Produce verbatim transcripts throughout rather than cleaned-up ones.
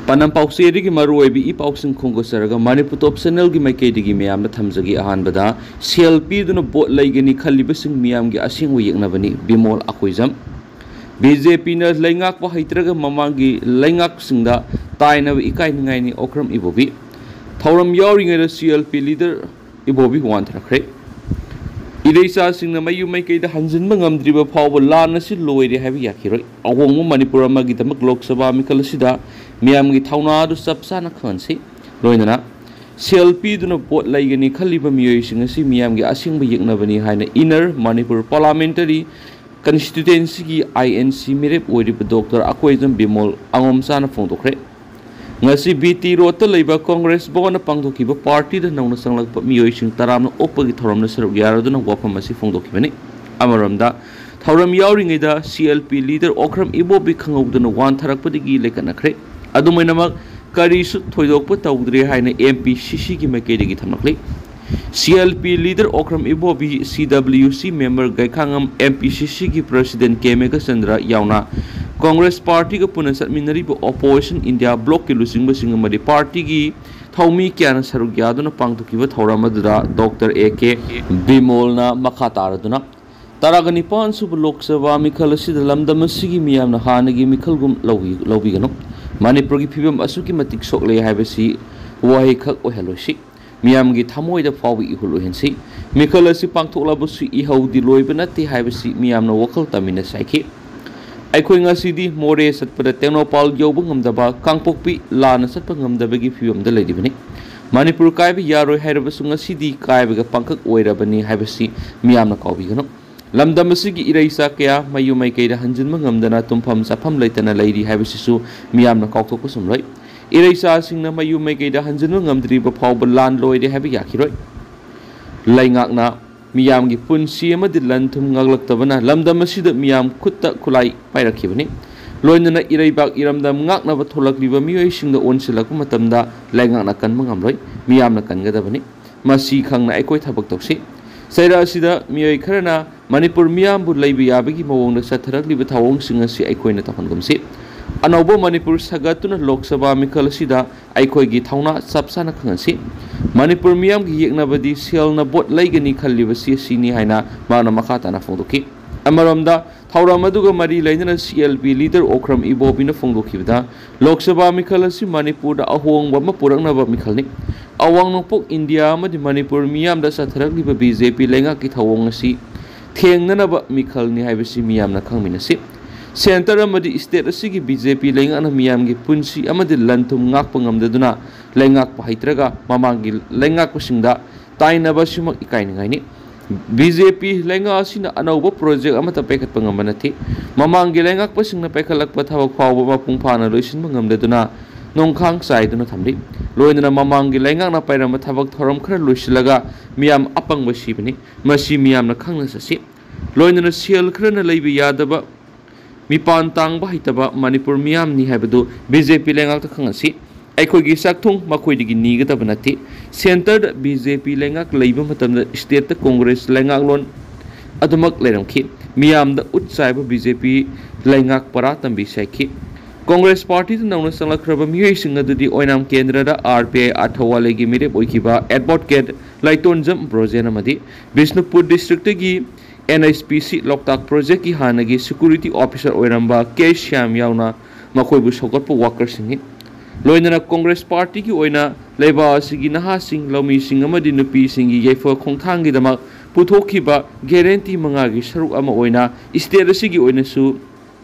ꯄꯥꯎꯆꯦꯗꯒꯤ ꯃꯔꯨꯑꯣꯏꯕ ꯏ ꯄꯥꯎꯁꯤꯡ ꯈꯣꯝꯒꯠꯆꯔꯒ ꯃꯅꯤꯄꯨꯔ ꯇꯣꯞ ꯆꯦꯅꯦꯜꯒꯤ ꯃꯥꯏꯀꯩꯗꯒꯤ ꯃꯌꯥꯝꯗ ꯊꯝꯖꯒꯦ꯫ ꯑꯍꯥꯟꯕꯗ, ꯁꯦꯜ ꯄꯤꯗꯨꯅ ꯚꯣꯠ ꯂꯩꯒꯅꯤ ꯈꯜꯂꯤꯕꯁꯤꯡ ꯃꯤꯌꯥꯝꯒꯤ ꯑꯁꯦꯡꯕ ꯌꯦꯛꯅꯕꯅꯤ, ꯕꯤꯃꯣꯜ ꯑꯀꯣꯏꯖꯝ꯫ ꯕꯤ ꯖꯦ ꯄꯤꯅ ꯂꯩꯉꯥꯛꯄ ꯍꯩꯇ꯭ꯔꯒ ꯃꯃꯥꯡꯒꯤ ꯂꯩꯉꯥꯛꯁꯤꯡꯗ ꯇꯥꯏꯅꯕ ꯏꯀꯥꯏꯅꯤꯡꯉꯥꯏꯅꯤ, ꯑꯣꯀ꯭ꯔꯝ ꯏꯕꯣꯕꯤ꯫ ꯊꯧꯔꯝ ꯌꯥꯎꯔꯤꯉꯩꯗ ꯁꯤ ꯑꯦꯜ ꯄꯤ ꯂꯤꯗꯔ ꯏꯕꯣꯕꯤ ꯋꯥꯟꯊꯔꯛꯈ꯭ꯔꯦ꯫ ꯏꯔꯩꯆꯥꯁꯤꯡꯅ ꯃꯌꯨꯝ ꯃꯥꯏꯀꯩꯗ ꯍꯟꯖꯤꯟꯕ ꯉꯝꯗ꯭ꯔꯤꯕ ꯐꯥꯎꯕ ꯂꯥꯟ ꯑꯁꯤ ꯂꯣꯏꯔꯦ ꯍꯥꯏꯕ ꯌꯥꯈꯤꯔꯣꯏ꯫ ꯑꯍꯣꯡꯕ ꯃꯅꯤꯄꯨꯔ ꯑꯃꯒꯤꯗꯃꯛ ꯂꯣꯛ ꯁꯚꯥ ꯃꯤꯈꯜ ꯑꯁꯤꯗ ꯃꯤꯌꯥꯝꯒꯤ ꯊꯧꯅꯥ ꯑꯗꯨ ꯆꯞ ꯆꯥꯅ ꯈꯪꯍꯟꯁꯤ꯫ ꯂꯣꯏꯅꯅ ꯁꯦꯜ ꯄꯤꯗꯨꯅ ꯚꯣꯠ ꯂꯩꯒꯅꯤ ꯈꯜꯂꯤꯕ ꯃꯤꯑꯣꯏꯁꯤꯡ ꯑꯁꯤ ꯃꯤꯌꯥꯝꯒꯤ ꯑꯁꯦꯡꯕ ꯌꯦꯛꯅꯕꯅꯤ ꯍꯥꯏꯅ Inner Manipur Parliamentary Constituencyꯒꯤ I N C ꯃꯤꯔꯦꯞ ꯑꯣꯏꯔꯤꯕ ꯗꯣꯛꯇꯔ ꯑꯀꯣꯏꯖꯝ ꯕꯤꯃꯣꯜ ꯑꯉꯣꯝꯆꯥꯅ ꯐꯣꯡꯗꯣꯛꯈ꯭ꯔꯦ꯫ ꯉꯁꯤ ꯕꯤ ꯇꯤ ꯔꯣꯗꯇ ꯂꯩꯕ ꯀꯣꯡꯒ꯭ꯔꯦꯁ ꯚꯋꯟꯗ ꯄꯥꯡꯊꯣꯛꯈꯤꯕ ꯄꯥꯔꯇꯤꯗ ꯅꯧꯅ ꯆꯪꯂꯛꯄ ꯃꯤꯑꯣꯏꯁꯤꯡ ꯇꯔꯥꯝꯅ ꯑꯣꯛꯄꯒꯤ ꯊꯧꯔꯝꯗ ꯁꯔꯨꯛ ꯌꯥꯔꯗꯨꯅ ꯋꯥꯐꯝ ꯑꯁꯤ ꯐꯣꯡꯗꯣꯛꯈꯤꯕꯅꯤ꯫ ꯑꯃꯔꯣꯝꯗ, ꯊꯧꯔꯝ ꯌꯥꯎꯔꯤꯉꯩꯗ C L P leader Okram Ibobi ꯈꯪꯍꯧꯗꯅ ꯋꯥꯟꯊꯔꯛꯄꯗꯒꯤ ꯂꯩꯈꯠꯅꯈ꯭ꯔꯦ꯫ ꯑꯗꯨꯝ ꯑꯣꯏꯅꯃꯛ, ꯀꯔꯤꯁꯨ ꯊꯣꯏꯗꯣꯛꯄ ꯇꯧꯗ꯭ꯔꯦ ꯍꯥꯏꯅ ꯑꯦꯝ ꯄꯤ ꯁꯤ ꯁꯤꯒꯤ ꯃꯥꯏꯀꯩꯗꯒꯤ ꯊꯝꯂꯛꯂꯤ꯫ C L P leader Okram Ibobi, C W ꯁꯤ ꯃꯦꯝꯕꯔ ꯒꯩꯈꯥꯉꯝ, ꯑꯦꯝ ꯄꯤ ꯁꯤ ꯁꯤꯒꯤ ꯄ꯭ꯔꯁꯤꯗꯦꯟ ꯀꯦ ꯃꯦꯘꯆꯟꯗ꯭ꯔ ꯌꯥꯎꯅ ꯀꯣꯡꯒ꯭ꯔꯦꯁ ꯄꯥꯔꯇꯤꯒ ꯄꯨꯟꯅ ꯆꯠꯃꯤꯟꯅꯔꯤꯕ ꯑꯣꯄꯣꯖꯤꯁꯟ ꯏꯟꯗꯤꯌꯥ ꯕ꯭ꯂꯣꯛꯀꯤ ꯂꯨꯆꯤꯡꯕꯁꯤꯡ ꯑꯃꯗꯤ ꯄꯥꯔꯇꯤꯒꯤ ꯊꯧꯃꯤ ꯀꯌꯥꯅ ꯁꯔꯨꯛ ꯌꯥꯗꯨꯅ ꯄꯥꯡꯊꯣꯛꯈꯤꯕ ꯊꯧꯔꯝ ꯑꯗꯨꯗ ꯗꯣꯛꯇꯔ ꯑꯦ ꯀꯦ ꯕꯤꯃꯣꯜꯅ ꯃꯈꯥ ꯇꯥꯔꯗꯨꯅ, ꯇꯔꯥꯒ ꯅꯤꯄꯥꯟ ꯁꯨꯕ ꯂꯣꯛ ꯁꯚꯥ ꯃꯤꯈꯜ ꯑꯁꯤꯗ ꯂꯝꯗꯝ ꯑꯁꯤꯒꯤ ꯃꯤꯌꯥꯝꯅ ꯍꯥꯟꯅꯒꯤ ꯃꯤꯈꯜꯒꯨꯝ ꯂꯧꯕꯤ-, ꯂꯧꯕꯤꯒꯅꯨ꯫ ꯃꯅꯤꯄꯨꯔꯒꯤ ꯐꯤꯕꯝ ꯑꯁꯨꯛꯀꯤ ꯃꯇꯤꯛ ꯁꯣꯛꯂꯦ ꯍꯥꯏꯕꯁꯤ ꯋꯥꯍꯩꯈꯛ ꯑꯣꯏꯍꯜꯂꯣꯏꯁꯤ꯫ ꯃꯤꯌꯥꯝꯒꯤ ꯊꯃꯣꯏꯗ ꯐꯥꯎꯕ ꯏꯍꯨꯜ ꯑꯣꯏꯍꯟꯁꯤ꯫ ꯃꯤꯈꯜ ꯑꯁꯤ ꯄꯥꯡꯊꯣꯛꯂꯕꯁꯨ ꯏꯍꯧꯗꯤ ꯂꯣꯏꯕ ꯅꯠꯇꯦ ꯍꯥꯏꯕꯁꯤ ꯃꯤꯌꯥꯝꯅ ꯋꯥꯈꯜ ꯇꯥꯃꯤꯟꯅꯁꯤ ꯍꯥꯏꯈꯤ꯫ ꯑꯩꯈꯣꯏ ꯉꯁꯤꯗꯤ ꯃꯣꯔꯦ ꯆꯠꯄꯗ ꯇꯦꯡꯅꯧꯄꯥꯜ ꯌꯧꯕ ꯉꯝꯗꯕ, ꯀꯥꯡꯄꯣꯛꯄꯤ ꯂꯥꯟꯅ ꯆꯠꯄ ꯉꯝꯗꯕꯒꯤ ꯐꯤꯕꯝꯗ ꯂꯩꯔꯤꯕꯅꯤ꯫ ꯃꯅꯤꯄꯨꯔ ꯀꯥꯏꯕ ꯌꯥꯔꯣꯏ ꯍꯥꯏꯔꯕꯁꯨ ꯉꯁꯤꯗꯤ ꯀꯥꯏꯕꯒ ꯄꯥꯡꯈꯛ ꯑꯣꯏꯔꯕꯅꯤ ꯍꯥꯏꯕꯁꯤ ꯃꯤꯌꯥꯝꯅ ꯀꯥꯎꯕꯤꯒꯅꯨ꯫ ꯂꯝꯗꯝ ꯑꯁꯤꯒꯤ ꯏꯔꯩꯆꯥ ꯀꯌꯥ ꯃꯌꯨꯝ ꯃꯥꯏꯀꯩꯗ ꯍꯟꯖꯤꯟꯕ ꯉꯝꯗꯅ ꯇꯨꯝꯐꯝ ꯆꯥꯐꯝ ꯂꯩꯇꯅ ꯂꯩꯔꯤ ꯍꯥꯏꯕꯁꯤꯁꯨ ꯃꯤꯌꯥꯝꯅ ꯀꯥꯎꯊꯣꯛꯄ ꯆꯨꯝꯂꯣꯏ꯫ ꯏꯔꯩꯆꯥꯁꯤꯡꯅ ꯃꯌꯨꯝ ꯃꯥꯏꯀꯩꯗ ꯍꯟꯖꯤꯟꯕ ꯉꯝꯗ꯭ꯔꯤꯕ ꯐꯥꯎꯕ ꯂꯥꯟ ꯂꯣꯏꯔꯦ ꯍꯥꯏꯕ ꯌꯥꯈꯤꯔꯣꯏ꯫ ꯂꯩꯉꯥꯛꯅ ꯃꯤꯌꯥꯝꯒꯤ ꯄꯨꯟꯁꯤ ꯑꯃꯗꯤ ꯂꯟ ꯊꯨꯝ ꯉꯥꯛꯂꯛꯇꯕꯅ ꯂꯝꯗꯝ ꯑꯁꯤꯗ ꯃꯤꯌꯥꯝ ꯈꯨꯠꯇ ꯈꯨꯠꯂꯥꯏ ꯄꯥꯏꯔꯛꯈꯤꯕꯅꯤ꯫ ꯂꯣꯏꯅꯅ ꯏꯔꯩꯕꯥꯛ ꯏꯔꯝꯗꯝ ꯉꯥꯛꯅꯕ ꯊꯣꯛꯂꯛꯂꯤꯕ ꯃꯤꯑꯣꯏꯁꯤꯡꯗ ꯑꯣꯟꯁꯤꯜꯂꯛꯄ ꯃꯇꯝꯗ ꯂꯩꯉꯥꯛꯅ ꯀꯟꯕ ꯉꯝꯂꯣꯏ, ꯃꯤꯌꯥꯝꯅ ꯀꯟꯒꯗꯕꯅꯤ꯫ ꯃꯁꯤ ꯈꯪꯅ ꯑꯩꯈꯣꯏ ꯊꯕꯛ ꯇꯧꯁꯤ꯫ ꯆꯩꯔꯥ ꯑꯁꯤꯗ ꯃꯤꯑꯣꯏ ꯈꯔꯅ ꯃꯅꯤꯄꯨꯔ ꯃꯤꯌꯥꯝꯕꯨ ꯂꯩꯕ ꯌꯥꯕꯒꯤ ꯃꯑꯣꯡꯗ ꯆꯠꯊꯔꯛꯂꯤꯕ ꯊꯧꯑꯣꯡꯁꯤꯡ ꯑꯁꯤ ꯑꯩꯈꯣꯏꯅ ꯇꯧꯍꯟꯒꯨꯝꯁꯤ꯫ ꯑꯅꯧꯕ ꯃꯅꯤꯄꯨꯔ ꯁꯥꯒꯠꯇꯨꯅ ꯂꯣꯛ ꯁꯚꯥ ꯃꯤꯈꯜ ꯑꯁꯤꯗ ꯑꯩꯈꯣꯏꯒꯤ ꯊꯧꯅꯥ ꯆꯞ ꯆꯥꯅ ꯈꯪꯍꯟꯁꯤ꯫ ꯃꯅꯤꯄꯨꯔ ꯃꯤꯌꯥꯝꯒꯤ ꯌꯦꯛꯅꯕꯗꯤ ꯁꯦꯜꯅ ꯚꯣꯠ ꯂꯩꯒꯅꯤ ꯈꯜꯂꯤꯕꯁꯤ ꯑꯁꯤꯅꯤ ꯍꯥꯏꯅ ꯃꯍꯥꯛꯅ ꯃꯈꯥ ꯇꯥꯅ ꯐꯣꯡꯗꯣꯛꯈꯤ꯫ ꯑꯃꯔꯣꯝꯗ, ꯊꯧꯔꯝ ꯑꯗꯨꯒ ꯃꯔꯤ ꯂꯩꯅꯅ C L P leader Okram ꯏꯕꯣꯕꯤꯅ ꯐꯣꯡꯗꯣꯛꯈꯤꯕꯗ, ꯂꯣꯛ ꯁꯚꯥ ꯃꯤꯈꯜ ꯑꯁꯤ ꯃꯅꯤꯄꯨꯔꯗ ꯑꯍꯣꯡꯕ ꯑꯃ ꯄꯨꯔꯛꯅꯕ ꯃꯤꯈꯜꯅꯤ꯫ ꯑꯋꯥꯡ ꯅꯣꯡꯄꯣꯛ ꯏꯟꯗꯤꯌꯥ ꯑꯃꯗꯤ ꯃꯅꯤꯄꯨꯔ ꯃꯤꯌꯥꯝꯗ ꯆꯠꯊꯔꯛꯂꯤꯕ ꯕꯤ ꯖꯦ ꯄꯤ ꯂꯩꯉꯥꯛꯀꯤ ꯊꯧꯑꯣꯡ ꯑꯁꯤ ꯊꯦꯡꯅꯅꯕ ꯃꯤꯈꯜꯅꯤ ꯍꯥꯏꯕꯁꯤ ꯃꯤꯌꯥꯝꯅ ꯈꯪꯃꯤꯟꯅꯁꯤ꯫ ꯁꯦꯟꯇꯔ ꯑꯃꯗꯤ ꯁ꯭ꯇꯦꯠ ꯑꯁꯤꯒꯤ ꯕꯤ ꯖꯦ ꯄꯤ ꯂꯩꯉꯥꯛꯅ ꯃꯤꯌꯥꯝꯒꯤ ꯄꯨꯟꯁꯤ ꯑꯃꯗꯤ ꯂꯟ ꯊꯨꯝ ꯉꯥꯛꯄ ꯉꯝꯗꯗꯨꯅ ꯂꯩꯉꯥꯛꯄ ꯍꯩꯇ꯭ꯔꯒ ꯃꯃꯥꯡꯒꯤ ꯂꯩꯉꯥꯛꯄꯁꯤꯡꯗ ꯇꯥꯏꯅꯕ ꯑꯁꯤꯃꯛ ꯏꯀꯥꯏꯅꯤꯡꯉꯥꯏꯅꯤ꯫ ꯕꯤ ꯖꯦ ꯄꯤ ꯂꯩꯉꯥꯛ ꯑꯁꯤꯅ ꯑꯅꯧꯕ ꯄ꯭ꯔꯣꯖꯦꯛ ꯑꯃꯠꯇ ꯄꯥꯏꯈꯠꯄ ꯉꯝꯕ ꯅꯠꯇꯦ꯫ ꯃꯃꯥꯡꯒꯤ ꯂꯩꯉꯥꯛꯄꯁꯤꯡꯅ ꯄꯥꯏꯈꯠꯂꯛꯄ ꯊꯕꯛ ꯐꯥꯎꯕ ꯃꯄꯨꯡ ꯐꯥꯅ ꯂꯣꯏꯁꯤꯟꯕ ꯉꯝꯗꯗꯨꯅ ꯅꯣꯡꯈꯥꯡ ꯆꯥꯏꯗꯨꯅ ꯊꯝꯂꯤ꯫ ꯂꯣꯏꯅꯅ ꯃꯃꯥꯡꯒꯤ ꯂꯩꯉꯥꯛꯅ ꯄꯥꯏꯔꯝꯕ ꯊꯕꯛ ꯊꯧꯔꯝ ꯈꯔ ꯂꯣꯏꯁꯤꯜꯂꯒ ꯃꯤꯌꯥꯝ ꯑꯄꯪꯕ ꯁꯤꯕꯅꯤ꯫ ꯃꯁꯤ ꯃꯤꯌꯥꯝꯅ ꯈꯪꯅ ꯆꯠꯁꯤ꯫ ꯂꯣꯏꯅꯅ ꯁꯦꯜ ꯈꯔꯅ ꯂꯩꯕ ꯌꯥꯗꯕ, ꯃꯤꯄꯥꯟ ꯇꯥꯡꯕ ꯍꯩꯇꯕ ꯃꯅꯤꯄꯨꯔ ꯃꯤꯌꯥꯝꯅꯤ ꯍꯥꯏꯕꯗꯨ ꯕꯤ ꯖꯦ ꯄꯤ ꯂꯩꯉꯥꯛꯇ ꯈꯪꯍꯟꯁꯤ꯫ ꯑꯩꯈꯣꯏꯒꯤ ꯆꯥꯛꯊꯨꯡ ꯃꯈꯣꯏꯗꯒꯤ ꯅꯤꯒꯗꯕ ꯅꯠꯇꯦ꯫ ꯁꯦꯟꯇꯔꯗ ꯕꯤ ꯖꯦ ꯄꯤ ꯂꯩꯉꯥꯛ ꯂꯩꯕ ꯃꯇꯝꯗ ꯁ꯭ꯇꯦꯠꯇ ꯀꯣꯡꯒ꯭ꯔꯦꯁ ꯂꯩꯉꯥꯛꯂꯣꯟ ꯑꯗꯨꯃꯛ ꯂꯩꯔꯝꯈꯤ꯫ ꯃꯤꯌꯥꯝꯗ ꯎꯠ ꯆꯥꯏꯕ ꯕꯤ ꯖꯦ ꯄꯤ ꯂꯩꯉꯥꯛ ꯄꯔꯥ ꯇꯝꯕꯤ ꯁꯥꯏꯈꯤ꯫ ꯀꯣꯡꯒ꯭ꯔꯦꯁ ꯄꯥꯔꯇꯤꯗ ꯅꯧꯅ ꯆꯪꯂꯛꯈ꯭ꯔꯕ ꯃꯤꯑꯣꯏꯁꯤꯡ ꯑꯗꯨꯗꯤ ꯑꯣꯏꯅꯥꯝ ꯀꯦꯟꯗ꯭ꯔꯗ ꯑꯥꯔ ꯄꯤ ꯑꯥꯏ ꯑꯊꯋꯥꯂꯩꯒꯤ ꯃꯤꯔꯦꯞ ꯑꯣꯏꯈꯤꯕ ꯑꯦꯗꯚꯣꯀꯦꯠ ꯂꯥꯏꯇꯣꯟꯖꯝ ꯕ꯭ꯔꯣꯖꯦꯟ ꯑꯃꯗꯤ ꯕꯤꯁꯅꯨꯄꯨꯔ ꯗꯤꯁꯇ꯭ꯔꯤꯛꯇꯒꯤ ꯑꯦꯟ ꯑꯩꯆ ꯄꯤ ꯁꯤ ꯂꯣꯛꯇꯥꯛ ꯄ꯭ꯔꯣꯖꯦꯛꯀꯤ ꯍꯥꯟꯅꯒꯤ ꯁꯦꯀ꯭ꯌꯨꯔꯤꯇꯤ ꯑꯣꯐꯤꯁꯥꯔ ꯑꯣꯏꯔꯝꯕ ꯀꯦ ꯁ꯭ꯌꯥꯝ ꯌꯥꯎꯅ ꯃꯈꯣꯏꯕꯨ ꯁꯧꯒꯠꯄ ꯋꯥꯀꯔꯁꯤꯡꯅꯤ꯫ ꯂꯣꯏꯅꯅ ꯀꯣꯡꯒ꯭ꯔꯦꯁ ꯄꯥꯔꯇꯤꯒꯤ ꯑꯣꯏꯅ ꯂꯩꯕꯥꯛ ꯑꯁꯤꯒꯤ ꯅꯍꯥꯁꯤꯡ, ꯂꯧꯃꯤꯁꯤꯡ ꯑꯃꯗꯤ ꯅꯨꯄꯤꯁꯤꯡꯒꯤ ꯌꯥꯏꯐ ꯈꯣꯡꯊꯥꯡꯒꯤꯗꯃꯛ ꯄꯨꯊꯣꯛꯈꯤꯕ ꯒꯦꯔꯦꯟꯇꯤ ꯃꯉꯥꯒꯤ ꯁꯔꯨꯛ ꯑꯃ ꯑꯣꯏꯅ ꯁ꯭ꯇꯦꯠ ꯑꯁꯤꯒꯤ ꯑꯣꯏꯅꯁꯨ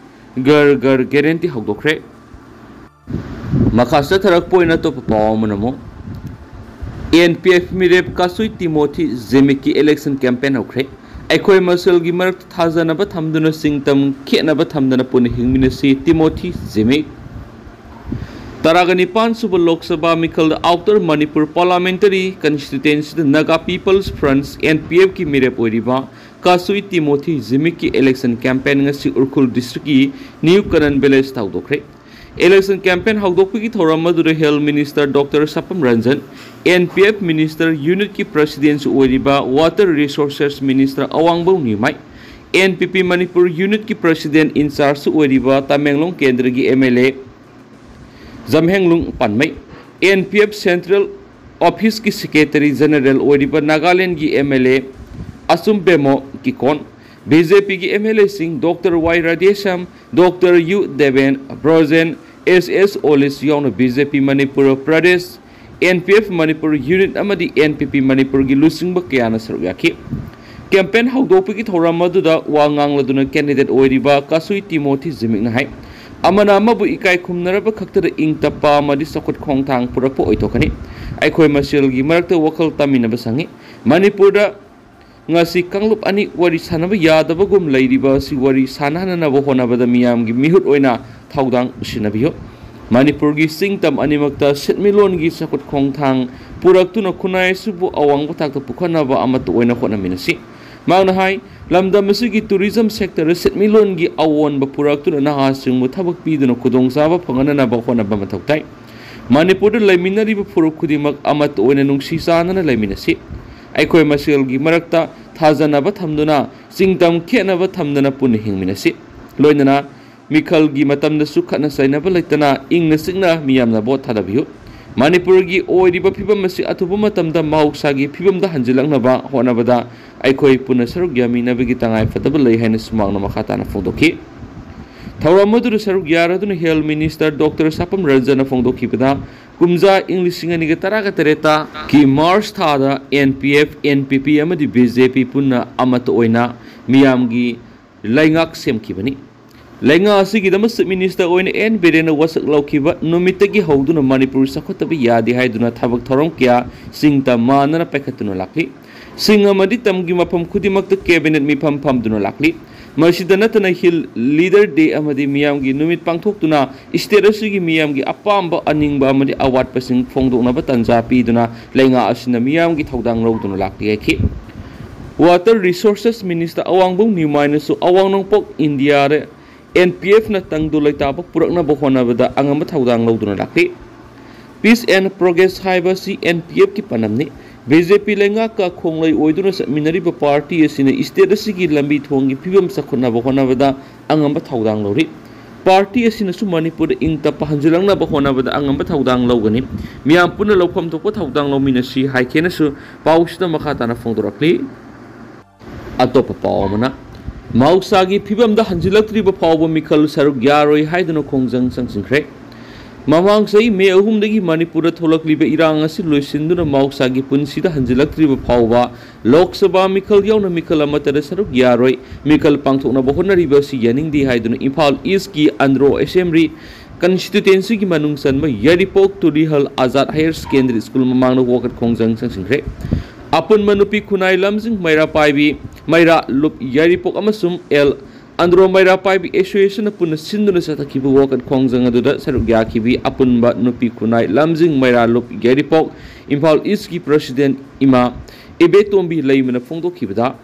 ꯘꯔ ꯘꯔ ꯒꯦꯔꯦꯟꯇꯤ ꯍꯧꯗꯣꯛꯈ꯭ꯔꯦ꯫ ꯃꯈꯥ ꯆꯠꯊꯔꯛꯄ ꯑꯣꯏꯅ ꯑꯇꯣꯞꯄ ꯄꯥꯎ ꯑꯃꯅ ꯑꯃꯨꯛ ꯑꯦꯟ ꯄꯤ ꯑꯦꯐ ꯃꯤꯔꯦꯞ ꯀꯥꯁꯨꯏ ꯇꯤꯃꯣꯊꯤ ꯖꯤꯃꯤꯛꯀꯤ ꯏꯂꯦꯛꯁꯟ ꯀꯦꯝꯄꯦꯟ ꯍꯧꯈ꯭ꯔꯦ꯫ ꯑꯩꯈꯣꯏ ꯃꯁꯦꯜꯒꯤ ꯃꯔꯛꯇ ꯊꯥꯖꯅꯕ ꯊꯝꯗꯨꯅ, ꯆꯤꯡꯇꯝ ꯈꯦꯠꯅꯕ ꯊꯝꯗꯅ ꯄꯨꯟꯅ ꯍꯤꯡꯃꯤꯟꯅꯁꯤ, ꯇꯤꯃꯣꯊꯤ ꯖꯤꯃꯤꯛ꯫ ꯇꯔꯥꯒ ꯅꯤꯄꯥꯟ ꯁꯨꯕ ꯂꯣꯛ ꯁꯚꯥ ꯃꯤꯈꯜꯗ ꯑꯥꯎꯇꯔ ꯃꯅꯤꯄꯨꯔ ꯄꯥꯔꯂꯥꯃꯦꯟꯇꯔꯤ ꯀꯟꯁꯇꯤꯇ꯭ꯋꯦꯟꯁꯤꯗ Naga peoples front, N P ꯑꯦꯐꯀꯤ ꯃꯤꯔꯦꯞ ꯑꯣꯏꯔꯤꯕ ꯀꯥꯁꯨꯏ ꯇꯤꯃꯣꯊꯤ ꯖꯤꯃꯤꯛꯀꯤ ꯏꯂꯦꯛꯁꯟ ꯀꯦꯝꯄꯦꯟ ꯉꯁꯤ ꯎꯈ꯭ꯔꯨꯜ ꯗꯤꯁꯇ꯭ꯔꯤꯛꯀꯤ ꯅ꯭ꯌꯨ ꯀꯅꯟ ꯚꯤꯂꯦꯖꯇ ꯍꯧꯗꯣꯛꯈ꯭ꯔꯦ꯫ ꯏꯂꯦꯛꯁꯟ ꯀꯦꯝꯄꯦꯟ ꯍꯧꯗꯣꯛꯄꯒꯤ ꯊꯧꯔꯝ ꯑꯗꯨꯗ health minister doctor Sapam Ranjan, N P F minister ꯌꯨꯅꯤꯠꯀꯤ ꯄ꯭ꯔꯁꯤꯗꯦꯟꯁꯨ ꯑꯣꯏꯔꯤꯕ water resources minister Awangbow Newmai, N P P Manipur ꯌꯨꯅꯤꯠꯀꯤ ꯄ꯭ꯔꯁꯤꯗꯦꯟ ꯏꯟꯆꯥꯔꯖꯁꯨ ꯑꯣꯏꯔꯤꯕ ꯇꯃꯦꯡꯂꯣꯡ ꯀꯦꯟꯗ꯭ꯔꯒꯤ M L A Jamhenglung Panmei, N P F central ꯑꯣꯐꯤꯁꯀꯤ ꯁꯦꯀ꯭ꯔꯦꯇꯔꯤ ꯖꯦꯅꯔꯦꯜ ꯑꯣꯏꯔꯤꯕ ꯅꯥꯒꯥꯂꯦꯟꯗꯒꯤ M L A Achumbemo Kikon, B J ꯄꯤꯒꯤ ꯑꯦꯝ ꯑꯦꯜ ꯑꯦꯁꯤꯡ doctor Y Radheshyam, doctor U Deben, Brojen, S S Olish ꯌꯥꯎꯅ B J P Manipur Pradesh, N P F Manipur unit ꯑꯃꯗꯤ ꯑꯦꯟ ꯄꯤ ꯄꯤ ꯃꯅꯤꯄꯨꯔꯒꯤ ꯂꯨꯆꯤꯡꯕ ꯀꯌꯥꯅ ꯁꯔꯨꯛ ꯌꯥꯈꯤ꯫ ꯀꯦꯝꯄꯦꯟ ꯍꯧꯗꯣꯛꯄꯒꯤ ꯊꯧꯔꯝ ꯑꯗꯨꯗ ꯋꯥ ꯉꯥꯡꯂꯗꯨꯅ ꯀꯦꯟꯗꯤꯗꯦꯠ ꯑꯣꯏꯔꯤꯕ ꯀꯥꯁꯨꯏ ꯇꯤꯃꯣꯊꯤ ꯖꯤꯃꯤꯛꯅ ꯍꯥꯏ, ꯑꯃꯅ ꯑꯃꯕꯨ ꯏꯀꯥꯏ ꯈꯨꯝꯅꯔꯕ ꯈꯛꯇꯗ ꯏꯪ ꯇꯞꯄ ꯑꯃꯗꯤ ꯆꯥꯎꯈꯠ ꯈꯣꯡꯊꯥꯡ ꯄꯨꯔꯛꯄ ꯑꯣꯏꯊꯣꯛꯀꯅꯤ꯫ ꯑꯩꯈꯣꯏ ꯃꯁꯦꯜꯒꯤ ꯃꯔꯛꯇ ꯋꯥꯈꯜ ꯇꯥꯃꯤꯟꯅꯕ ꯁꯪꯉꯤ꯫ ꯃꯅꯤꯄꯨꯔꯗ ꯉꯁꯤ ꯀꯥꯡꯂꯨꯞ ꯑꯅꯤ ꯋꯥꯔꯤ ꯁꯥꯟꯅꯕ ꯌꯥꯗꯕꯒꯨꯝ ꯂꯩꯔꯤꯕ ꯑꯁꯤ ꯋꯥꯔꯤ ꯁꯥꯟꯅꯍꯟꯅꯅꯕ ꯍꯣꯠꯅꯕꯗ ꯃꯤꯌꯥꯝꯒꯤ ꯃꯤꯍꯨꯠ ꯑꯣꯏꯅ ꯊꯧꯗꯥꯡ ꯎꯁꯤꯟꯅꯕꯤꯌꯨ꯫ ꯃꯅꯤꯄꯨꯔꯒꯤ ꯆꯤꯡ ꯇꯝ ꯑꯅꯤꯃꯛꯇ ꯁꯦꯟꯃꯤꯠꯂꯣꯟꯒꯤ ꯆꯥꯎꯈꯠ ꯈꯣꯡꯊꯥꯡ ꯄꯨꯔꯛꯇꯨꯅ ꯈꯨꯟꯅꯥꯏ ꯑꯁꯤꯕꯨ ꯑꯋꯥꯡꯕ ꯊꯥꯛꯇ ꯄꯨꯈꯠꯅꯕ ꯑꯃꯠꯇ ꯑꯣꯏꯅ ꯍꯣꯠꯅꯃꯤꯟꯅꯁꯤ꯫ ꯃꯍꯥꯛꯅ ꯍꯥꯏ, ꯂꯝꯗꯝ ꯑꯁꯤꯒꯤ ꯇꯨꯔꯤꯖꯝ ꯁꯦꯛꯇꯔꯗ ꯁꯦꯟꯃꯤꯠꯂꯣꯟꯒꯤ ꯑꯑꯣꯟꯕ ꯄꯨꯔꯛꯇꯨꯅ ꯅꯍꯥꯁꯤꯡꯕꯨ ꯊꯕꯛ ꯄꯤꯗꯨꯅ ꯈꯨꯗꯣꯡꯆꯥꯕ ꯐꯪꯍꯟꯅꯅꯕ ꯍꯣꯠꯅꯕ ꯃꯊꯧ ꯇꯥꯏ꯫ ꯃꯅꯤꯄꯨꯔꯗ ꯂꯩꯃꯤꯟꯅꯔꯤꯕ ꯐꯨꯔꯨꯞ ꯈꯨꯗꯤꯡꯃꯛ ꯑꯃꯠꯇ ꯑꯣꯏꯅ ꯅꯨꯡꯁꯤ ꯆꯥꯟꯅꯅ ꯂꯩꯃꯤꯟꯅꯁꯤ꯫ ꯑꯩꯈꯣꯏ ꯃꯁꯦꯜꯒꯤ ꯃꯔꯛꯇ ꯊꯥꯖꯅꯕ ꯊꯝꯗꯨꯅ, ꯆꯤꯡ ꯇꯝ ꯈꯦꯠꯅꯕ ꯊꯝꯗꯅ ꯄꯨꯟꯅ ꯍꯤꯡꯃꯤꯟꯅꯁꯤ꯫ ꯂꯣꯏꯅꯅ ꯃꯤꯈꯜꯒꯤ ꯃꯇꯝꯗꯁꯨ ꯈꯠꯅ ꯆꯩꯅꯕ ꯂꯩꯇꯅ ꯏꯪꯅ ꯆꯤꯛꯅ ꯃꯤꯌꯥꯝꯅ ꯚꯣꯠ ꯊꯥꯗꯕꯤꯌꯨ꯫ ꯃꯅꯤꯄꯨꯔꯒꯤ ꯑꯣꯏꯔꯤꯕ ꯐꯤꯕꯝ ꯑꯁꯤ ꯑꯊꯨꯕ ꯃꯇꯝꯗ ꯃꯍꯧꯁꯥꯒꯤ ꯐꯤꯕꯝꯗ ꯍꯟꯖꯤꯜꯂꯛꯅꯕ ꯍꯣꯠꯅꯕꯗ ꯑꯩꯈꯣꯏ ꯄꯨꯟꯅ ꯁꯔꯨꯛ ꯌꯥꯃꯤꯟꯅꯕꯒꯤ ꯇꯉꯥꯏ ꯐꯗꯕ ꯂꯩ ꯍꯥꯏꯅ ꯁꯨꯃꯥꯡꯅ ꯃꯈꯥ ꯇꯥꯅ ꯐꯣꯡꯗꯣꯛꯈꯤ꯫ ꯊꯧꯔꯝ ꯑꯗꯨꯗ ꯁꯔꯨꯛ ꯌꯥꯔꯗꯨꯅ ꯍꯦꯜꯊ ꯃꯤꯅꯤꯁꯇꯔ ꯗꯣꯛꯇꯔ ꯁꯥꯄꯝ ꯔꯟꯖꯟꯅ ꯐꯣꯡꯗꯣꯛꯈꯤꯕꯗ, ꯀꯨꯝꯖꯥ ꯏꯪ ꯂꯤꯁꯤꯡ ꯑꯅꯤꯒ ꯇꯔꯥꯒ ꯇꯔꯦꯠꯇ ꯀꯤ ꯃꯥꯔꯆ ꯊꯥꯗ N P F, N P P ꯑꯃꯗꯤ ꯕꯤ ꯖꯦ ꯄꯤ ꯄꯨꯟꯅ ꯑꯃꯠꯇ ꯑꯣꯏꯅ ꯃꯤꯌꯥꯝꯒꯤ ꯂꯩꯉꯥꯛ ꯁꯦꯝꯈꯤꯕꯅꯤ꯫ ꯂꯩꯉꯥꯛ ꯑꯁꯤꯒꯤꯗꯃꯛ ꯆꯤꯐ ꯃꯤꯅꯤꯁꯇꯔ ꯑꯣꯏꯅ ꯑꯦꯟ ꯕꯤꯔꯦꯟꯅ ꯋꯥꯁꯛ ꯂꯧꯈꯤꯕ ꯅꯨꯃꯤꯠꯇꯒꯤ ꯍꯧꯗꯨꯅ ꯃꯅꯤꯄꯨꯔ ꯆꯥꯎꯈꯠꯇꯕ ꯌꯥꯗꯦ ꯍꯥꯏꯗꯨꯅ ꯊꯕꯛ ꯊꯧꯔꯝ ꯀꯌꯥ ꯆꯤꯡ ꯇꯝ ꯃꯥꯟꯅꯅ ꯄꯥꯏꯈꯠꯇꯨꯅ ꯂꯥꯛꯂꯤ꯫ ꯆꯤꯡ ꯑꯃꯗꯤ ꯇꯝꯒꯤ ꯃꯐꯝ ꯈꯨꯗꯤꯡꯃꯛꯇ ꯀꯦꯕꯤꯅꯦꯠ ꯃꯤꯐꯝ ꯐꯝꯗꯨꯅ ꯂꯥꯛꯂꯤ꯫ ꯃꯁꯤꯗ ꯅꯠꯇꯅ ꯍꯤꯜ ꯂꯤꯗꯔ ꯗꯦ ꯑꯃꯗꯤ ꯃꯤꯌꯥꯝꯒꯤ ꯅꯨꯃꯤꯠ ꯄꯥꯡꯊꯣꯛꯇꯨꯅ ꯁ꯭ꯇꯦꯠ ꯑꯁꯤꯒꯤ ꯃꯤꯌꯥꯝꯒꯤ ꯑꯄꯥꯝꯕ ꯑꯅꯤꯡꯕ ꯑꯃꯗꯤ ꯑꯋꯥꯠꯄꯁꯤꯡ ꯐꯣꯡꯗꯣꯛꯅꯕ ꯇꯥꯟꯖꯥ ꯄꯤꯗꯨꯅ ꯂꯩꯉꯥꯛ ꯑꯁꯤꯅ ꯃꯤꯌꯥꯝꯒꯤ ꯊꯧꯗꯥꯡ ꯂꯧꯗꯨꯅ ꯂꯥꯛꯂꯤ ꯍꯥꯏꯈꯤ꯫ ꯋꯥꯇꯔ ꯔꯤꯁꯣꯔꯁꯦꯁ ꯃꯤꯅꯤꯁꯇꯔ ꯑꯋꯥꯡꯕꯝ ꯅ꯭ꯌꯨꯃꯥꯏꯅꯁꯨ ꯑꯋꯥꯡ ꯅꯣꯡꯄꯣꯛ ꯏꯟꯗꯤꯌꯥꯗ ꯑꯦꯟ ꯄꯤ ꯑꯦꯐꯅ ꯇꯪꯗꯨ ꯂꯩꯇꯥꯕ ꯄꯨꯔꯛꯅꯕ ꯍꯣꯠꯅꯕꯗ ꯑꯉꯝꯕ ꯊꯧꯗꯥꯡ ꯂꯧꯗꯨꯅ ꯂꯥꯛꯂꯤ꯫ ꯄꯤꯁ ꯑꯦꯟ ꯄ꯭ꯔꯣꯒ꯭ꯔꯦꯁ ꯍꯥꯏꯕ ꯑꯁꯤ ꯑꯦꯟ ꯄꯤ ꯑꯦꯐꯀꯤ ꯄꯥꯟꯗꯝꯅꯤ꯫ ꯕꯤ ꯖꯦ ꯄꯤ ꯂꯩꯉꯥꯛꯀ ꯈꯣꯡꯂꯩ ꯑꯣꯏꯗꯨꯅ ꯆꯠꯃꯤꯟꯅꯔꯤꯕ ꯄꯥꯔꯇꯤ ꯑꯁꯤꯅ ꯁ꯭ꯇꯦꯠ ꯑꯁꯤꯒꯤ ꯂꯝꯕꯤ ꯊꯣꯡꯒꯤ ꯐꯤꯕꯝ ꯆꯥꯎꯈꯠꯅꯕ ꯍꯣꯠꯅꯕꯗ ꯑꯉꯝꯕ ꯊꯧꯗꯥꯡ ꯂꯧꯔꯤ꯫ ꯄꯥꯔꯇꯤ ꯑꯁꯤꯅꯁꯨ ꯃꯅꯤꯄꯨꯔꯗ ꯏꯪ ꯇꯞꯄ ꯍꯟꯖꯤꯜꯂꯛꯅꯕ ꯍꯣꯠꯅꯕꯗ ꯑꯉꯝꯕ ꯊꯧꯗꯥꯡ ꯂꯧꯒꯅꯤ꯫ ꯃꯤꯌꯥꯝ ꯄꯨꯟꯅ ꯂꯧꯐꯝ ꯊꯣꯛꯄ ꯊꯧꯗꯥꯡ ꯂꯧꯃꯤꯟꯅꯁꯤ ꯍꯥꯏꯈꯤꯅꯁꯨ ꯄꯥꯎꯁꯤꯗ ꯃꯈꯥ ꯇꯥꯅ ꯐꯣꯡꯗꯣꯔꯛꯂꯤ꯫ ꯑꯇꯣꯞꯄ ꯄꯥꯎ ꯑꯃꯅ, ꯃꯍꯧꯁꯥꯒꯤ ꯐꯤꯕꯝꯗ ꯍꯟꯖꯤꯜꯂꯛꯇ꯭ꯔꯤꯕ ꯐꯥꯎꯕ ꯃꯤꯈꯜ ꯁꯔꯨꯛ ꯌꯥꯔꯣꯏ ꯍꯥꯏꯗꯨꯅ ꯈꯣꯡꯖꯪ ꯆꯪꯁꯤꯟꯈ꯭ꯔꯦ꯫ ꯃꯃꯥꯡ ꯆꯍꯤ ꯃꯦ ꯑꯍꯨꯝꯗꯒꯤ ꯃꯅꯤꯄꯨꯔꯗ ꯊꯣꯛꯂꯛꯂꯤꯕ ꯏꯔꯥꯡ ꯑꯁꯤ ꯂꯣꯏꯁꯤꯟꯗꯨꯅ ꯃꯍꯧꯁꯥꯒꯤ ꯄꯨꯟꯁꯤꯗ ꯍꯟꯖꯤꯜꯂꯛꯇ꯭ꯔꯤꯕ ꯐꯥꯎꯕ ꯂꯣꯛ ꯁꯚꯥ ꯃꯤꯈꯜ ꯌꯥꯎꯅ ꯃꯤꯈꯜ ꯑꯃꯠꯇꯗ ꯁꯔꯨꯛ ꯌꯥꯔꯣꯏ, ꯃꯤꯈꯜ ꯄꯥꯡꯊꯣꯛꯅꯕ ꯍꯣꯠꯅꯔꯤꯕ ꯑꯁꯤ ꯌꯥꯅꯤꯡꯗꯦ ꯍꯥꯏꯗꯨꯅ ꯏꯝꯐꯥꯜ ꯏꯁꯀꯤ ꯑꯟꯗ꯭ꯔꯣ ꯑꯦꯁꯦꯝꯕ꯭ꯂꯤ ꯀꯟꯁꯇꯤꯇ꯭ꯌꯨꯇꯦꯟꯁꯤꯒꯤ ꯃꯅꯨꯡ ꯆꯟꯕ ꯌꯥꯏꯔꯤꯄꯣꯛ ꯇꯨꯔꯤꯍꯜ ꯑꯥꯖꯥꯗ ꯍꯥꯌꯔ ꯁꯦꯀꯦꯟꯗꯔꯤ ꯁ꯭ꯀꯨꯜ ꯃꯃꯥꯡꯗ ꯋꯥꯀꯠ ꯈꯣꯡꯖꯪ ꯆꯪꯁꯤꯟꯈ꯭ꯔꯦ꯫ ꯑꯄꯨꯟꯕ ꯅꯨꯄꯤ ꯈꯨꯟꯅꯥꯏ ꯂꯝꯖꯤꯡ ꯃꯩꯔꯥ ꯄꯥꯏꯕꯤ, ꯃꯩꯔꯥ ꯂꯨꯞ ꯌꯥꯏꯔꯤꯄꯣꯛ ꯑꯃꯁꯨꯡ ꯑꯦꯜ ꯑꯟꯗ꯭ꯔꯣ ꯃꯩꯔꯥ ꯄꯥꯏꯕꯤ ꯑꯦꯁꯣꯁꯤꯌꯦꯁꯟꯅ ꯄꯨꯟꯅ ꯁꯤꯟꯗꯨꯅ ꯆꯠꯊꯈꯤꯕ ꯋꯥꯀꯠ ꯈꯣꯡꯖꯪ ꯑꯗꯨꯗ ꯁꯔꯨꯛ ꯌꯥꯈꯤꯕꯤ ꯑꯄꯨꯟꯕ ꯅꯨꯄꯤ ꯈꯨꯟꯅꯥꯏ ꯂꯝꯖꯤꯡ ꯃꯩꯔꯥ ꯂꯨꯞ ꯌꯥꯏꯔꯤꯄꯣꯛ ꯏꯝꯐꯥꯜ ꯏꯁꯀꯤ ꯄ꯭ꯔꯁꯤꯗꯦꯟ ꯏꯃꯥ ꯏꯕꯦꯇꯣꯝꯕꯤ ꯂꯩꯃꯅ ꯐꯣꯡꯗꯣꯛꯈꯤꯕꯗ,